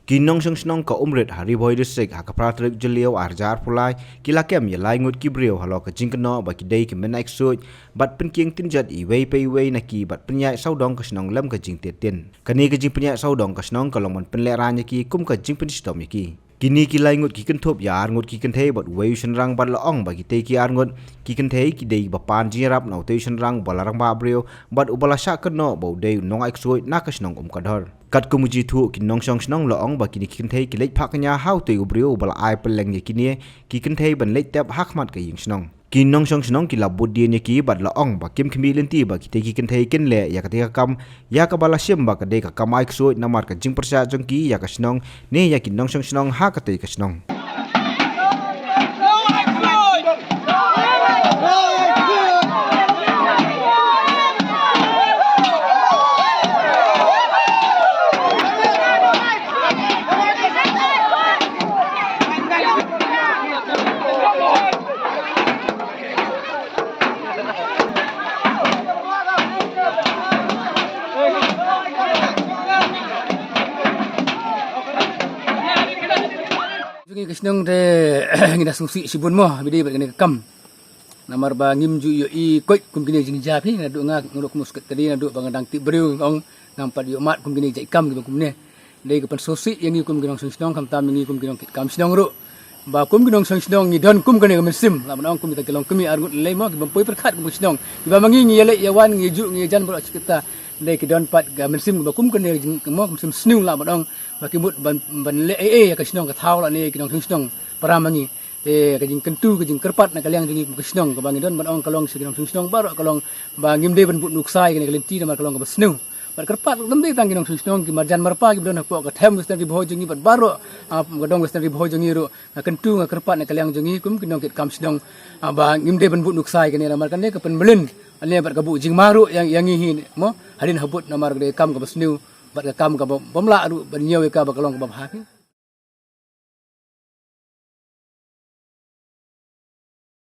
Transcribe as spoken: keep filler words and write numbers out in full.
Ki nongshong shnong ka Umrit ha Ri Bhoi District ha ka phra tarik Jylliew ar hajar arphew lai ki la kem ïa lai ngut ki briew halor ka jingkynnoh ba ki dei ki myn aiti ksuid bad pynkieng tynjat iwei pa iwei na ki bad pynïaid sawdong ka shnong lem ka jingtied tien. Kane ka jingpynïaid sawdong ka shnong ka long ban pynlehraiñ ïa ki kum ka jingpynshitom ïa ki. Kine ki lai ngut ki kynthup ïa ar ngut ki kynthei bad uwei u shynrang bad la ong ba kitei ki ar ngut ki kynthei ki dei ba pan jingïarap na utei u shynrang uba la rangbah briew bad uba la shah kynnoh ba u dei u nongaiti ksuid na ka shnong Umkadhor. Katkum u jingthoh ki nongshong shnong la ong ba kine ki kynthei ki leit phah kñia ha utei u briew uba la ai pylleng ïa kine ki kynthei ban leit tep ha khmat ka ïing shnong. Ki nongshong shnong ki la bud dien ïa ki bad la ong ba kim khmih lynti ba kitei ki kynthei kin leh ïa katei ka kam ïa kaba la shim ba ka dei ka kam aiti ksuid namar ka jingpyrshah jong ki ïa ka shnong ne ïa ki nongshong shnong ha katei ka shnong. Jong ngi ka shnong te ngi da sngewsih shibun mo bad ïa kane ka kam. Namar ba ngim ju ïohi koit kum kine jingjia phi, naduh nga ngan ruh kum u secretary naduh ba nga dang tip briew ong ngam pat ïoh mad kum kine jait kam kiba kumne. Dei ka pynsngewsih ïa ngi kum ki nongshong shnong khamtam ïa ngi kum ki nongkitkam shnong ruh. Ba kum ki nongshong shnong ngi don kum kane ka mynsiem, lah ban ong kum kita ki longkmie arngut lei mo kiba poi pyrkhat kum ka shnong. Kiba ma ngi ngi ïaleh ïawan ngi ïajuh ngi ïajan baroh shi katta. Dei ki don pat ka mynsiem kiba kum kane ka jing mo ka mynsiem sniew lah ban ong ba ki mut ban ban leh ei ei ïa ka shnong ka thaw lane ki nongshong shnong para ma ngi. Te ka jingkyntu ka jingkyrpad na ka liang jong ngi kum ka shnong kaba ngi don ban ong ka long sha ki nongshong shnong baroh ka long ba ngim dei ban bud nuksa ïa kane ka lynti namar ka long kaba sniew. Bad kyrpad lem dei tang ki nongshong shnong ki marjan marpa kiba don hapoh ka them Western Ri Bhoi jong ngi bad baroh ah, ka dong Western Ri Bhoi jong ngi ruh nga kyntu nga kyrpad na ka liang jong ngi kum ki nongkitkam shnong ah, ba ngim dei ban bud nuksa ïa kane namar kane ka pynmlien ne bad ka buh jingma ruh ïa ïa ngi hi mo hadien habud namar ka dei ka kam kaba sniew bad ka kam kaba bym lah ruh ban ñiew ïa ka ba ka long kaba bha.